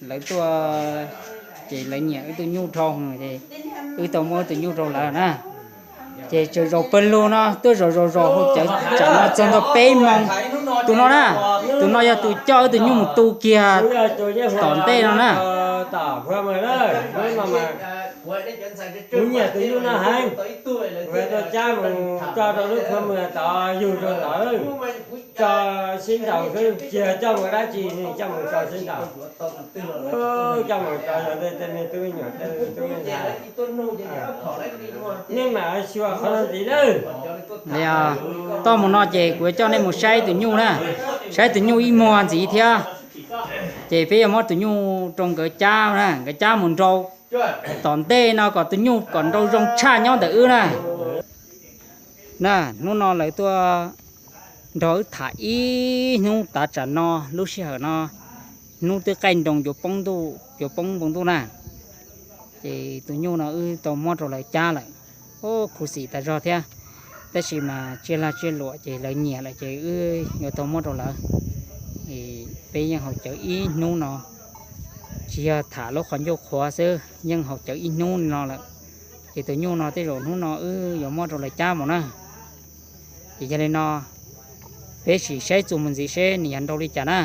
Lawv tuaj ces lawv nyiam wb tus nyuj dhau, wb tau muab wb tus nyuj rau lawv na. Ces tsaws zaus pawg lug no tuaj zaus zaus zaus hauv cawv tsam no txog ntua peb moos. Tus no na, tus no yog tus coj wb tus nyuj mus tu kiag tom ntej no na. Kuv nyiam tus nyuj no heev, kuv tuaj cab mus tso rau lub khuab mws tod yug rau tod, tso sib nraus xwb, tsis yog coj mus dab tsi, coj mus tso sib nraus. Coj mus tso yog tej me tub me nyuam tej tub me ntxhais, nej mam xyuas qhov no ntxiv nawb. Toj mus no ces kuv yuav coj nej mus saib tus nyuj na, saib tus nyuj ib muag ntxiv thiab. Ces peb yuav muab tus nyuj rau nkawd cab na, nkawd cab mus nrau tom ntej no kom tus nyuj kom nrau zoo tshaj nyob ntawm wb na. Na, hnub no lawv tuaj nrog wb tham ib hnub tav tsam no, lub sij hawm no hnub twb qaij nroos yuav poob ntuj, yuav poob npoo ntuj na. Ces tus nyuj no wb tau muab rau lawv cab lawm, khuv xim tas zog thiab. Tab sis mas tsiaj lag tsiaj luam ces lawv nyiam lawm ces wb yuav tau muab rau lawv. Peb yeej haus cawv ib hnub no, tsis yog tham lub qhov ncauj qhuav xwb, yeej haus cawv ib hnub no lawm. Ces tus nyuj no tej zaum hnub no wb yuav muab rau lawv cab mus na. Ces yog li no, peb sim saib txuas mus ntxiv seb nws yuav nrau li cas na.